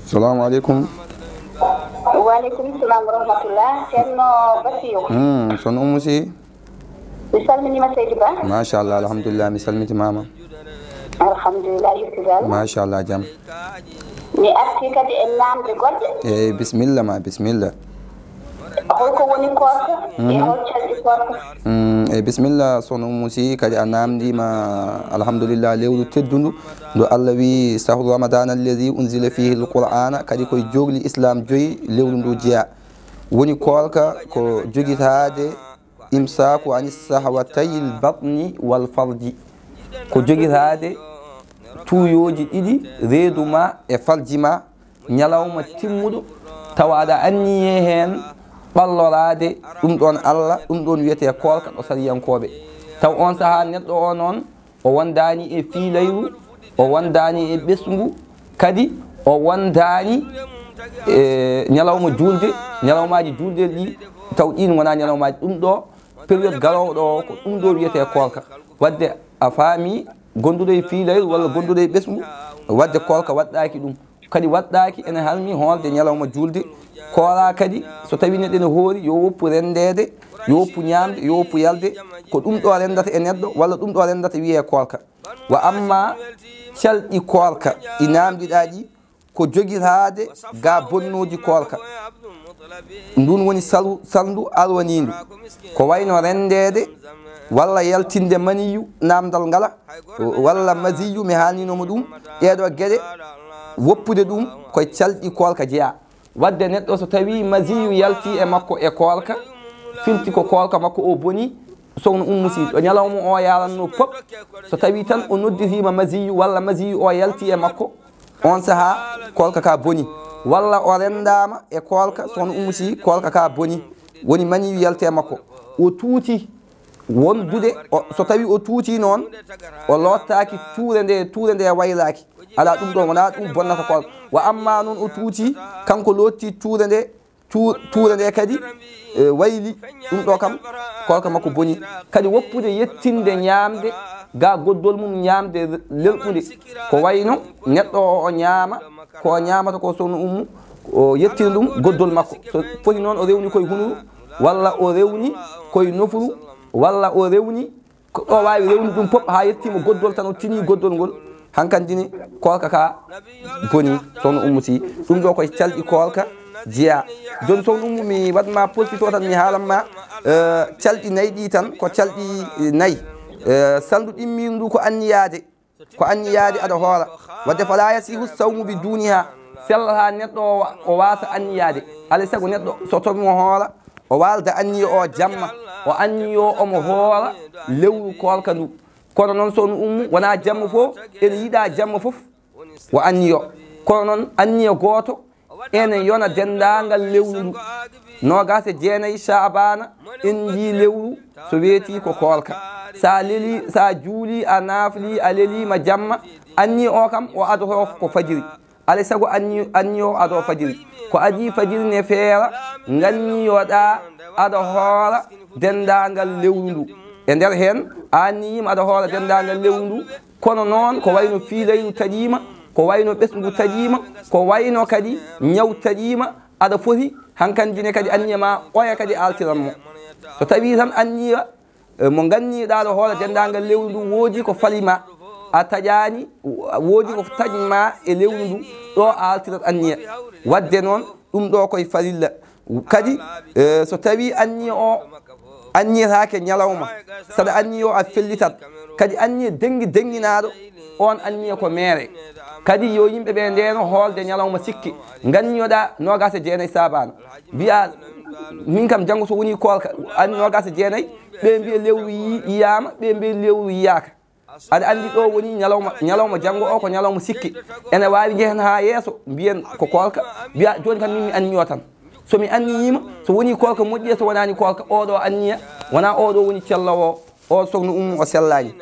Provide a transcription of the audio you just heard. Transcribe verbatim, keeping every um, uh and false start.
Salamu aleykum. Wa aleykum salam wa rahmatullah. Ceerno Basiru. Hmm, sono Ummu Si. Mi salminiima, seydi Ba. Machallah, alhamdulillah, mi salmitimaama. Alhamdulillah, yettude Allah. Machallah, jam. Mi arti kadi e naamde goɗɗe. Eyi, bisimilla ma, bisimilla. Holko woni koorka? E hol calɗi koorka? Mm, eyi, bisimilla, sono Ummu Si, kadi a naamndiima, alhamdulillah, lewru teddundu, ndu Allah wi, "Sahru Ramadan allazi unzila fihi l-Qur'ana", kadi koye joogli Islam joyi lewru ndu jeyaa. Woni koorka ko jogitaade imsaaku ani sahwatayil batni wal farji, ko jogitaade tuuyooji ɗiɗi, reedu ma e farji ma, ñalawma timmuɗo, tawa aɗa anniyee heen ɓalloraade ɗum ɗoon Allah, ɗum ɗoon wiyetee koorka ɗo sariyankooɓe. Taw oon sahaa neɗɗo o noon, o wondaani e fiilayru, o wondaani e ɓesngu, kadi o wondaani e ñalawma juulde, ñalawmaaji juulde ɗi, taw ɗiin wonaa ñalawmaaji. Ɗum ɗo, période garoowo ɗo o, ko ɗum ɗo wiyetee koorka. Waɗde a faami, gonduɗo e fiilayru walla gonduɗo e ɓesngu, waɗde koorka waɗɗaaki ɗum. Kadi waɗɗaaki ene halmi hoolde ñalawma juulde. Kooraa kadi, so tawii neɗɗo ene hoori, yo woppu renndeede, yo woppu ñaamde, yo woppu yalde. Ko ɗum ɗo renndata e neɗɗo, walla ɗum ɗo renndata wiyee koorka. Wa amma calɗi koorka ɗi naamndiɗaa ɗi, ko jogitaade ga bonnooji koorka. Ndun woni sal-, salndu alwaniindu. Ko wayno renndeede walla yaltinde maniyu, naamndal ngala, walla masiyu, mi haalniino mo ɗum. Ɗee ɗoo geɗe, woppude ɗum, koye calɗi koorka jeyaa. Waɗde neɗɗo so tawii masiyu yaltii e makko e koorka, firti ko koorka makko o bonii, sohna Ummu Si, ɗo ñalawma o yaarannoo pop, so tawii tan o nodditiima masiyu walla masiyu o yaltii e makko, oon sahaa koorka ka bonii. Walla o renndaama e koorka, sohna Ummu Si, koorka ka bonii, woni maniyu yalti e makko. O tuuti wondude, o, so tawii o tuuti noon, o loottaaki tuure nde, tuure nde waylaaki. Alaa, ɗum ɗoon wonaa ɗum bonnata koorka. Wa amma noon o tuuti, kanko lootti tuure nde, tu-, tuure nde kadi, e, wayli, ɗum ɗo kam, koorka makko boni. Kadi woppude yettinde ñaamde ga goddol mum, ñaamde lelɓunde. Ko wayno neɗɗo o, o ñaama, ko o ñaamata ko, sohna Ummu, o yettina ɗum goddol makko. So foti noon o rewni koye hunuru, walla o rewni koye nofuru, walla o rewni ko ɗo waawi rewni ɗum pop haa yettiima goddol tan, o tini goddol ngol, hankandi ne koorka ka boni, sohna Ummu Si. Ɗum ɗo koye calɗi koorka jeyaa. Jooni, sohna Ummu, mi waɗ ma profito tan, mi haalan ma, eh, calɗi nayi ɗi tan, ko calɗi nayi. Eh, salndu ɗimmiiru ndu ko anniyaade. Ko anniyaade aɗa hoora. Waɗde, "Fala yasihu sawmu bi duniha." Sellataa neɗɗo o, o waasa anniyaade. Alay sago neɗɗo so tomi mo hoora, o waalda anniya o jamma, o anniyo omo hoora lewru koorka ndu. Kono noon, sohna Ummu, wonaa jamma fof ene yiɗa jamma fof o anniyo. Kono noon, anniya gooto ene yona denndaangal lewru ndu. Noogaas e jeenayi Caabaana, en njii lewru so weetii ko koorka. So a lelii, so a juulii, a naaflii, a leliima jamma, anniya o kam o adoto ko fajiri. Alay sago anni-, anniyo ado fajiri. Ko adii fajiri ne feera, nganniyoɗaa aɗa hoora denndaangal lewru ndu. E nder heen, a anniyiima aɗa hoora denndaangal lewru ndu, kono noon ko wayno fiilayru taƴiima, ko wayno ɓesngu taƴiima, ko wayno kadi ñaw taƴiima, aɗa foti hankandi ne kadi anniya ma oya kadi aaltiran mo. So tawii tan anniya eh, mo nganniɗaa ɗo hoore denndaangal lewru ndu, woodi ko fali ma, a taƴaani, woodi ko taƴ ma e lewru ndu, ɗo a altirat anniya. Waɗde noon, ɗum ɗo koye farilla. Kadi, eh, so tawii anniya o anniyetaake ñalawma, saɗa anniya o a fellitat, kadi anniya denngi dennginaaɗo, oon anniya ko meere. Kadi yo yimɓe ɓe ndeeno hoolde ñalawma sikke, nganniyoɗaa noogaas e jeenayi Saabaana. Mbiya, min kam, janngo so wonii koorka, an noogaas e jeenayi, ɓe mbiya lewru yi-, yiyaama, ɓe mbiya lewru yiyaaka. Aɗa anndi ɗo woni ñalawma, ñalawma janngo o ko ñalawma sikke. Ene waawi njehen haa yeeso, mbiyen ko koorka, mbiya jooni kam min mi anniyo tan. So mi anniyiima, so wonii koorka moƴƴi e so wonaani koorka, oɗo anniya, wonaa oɗo woni celloowo, o sokno Ummu o sellaani.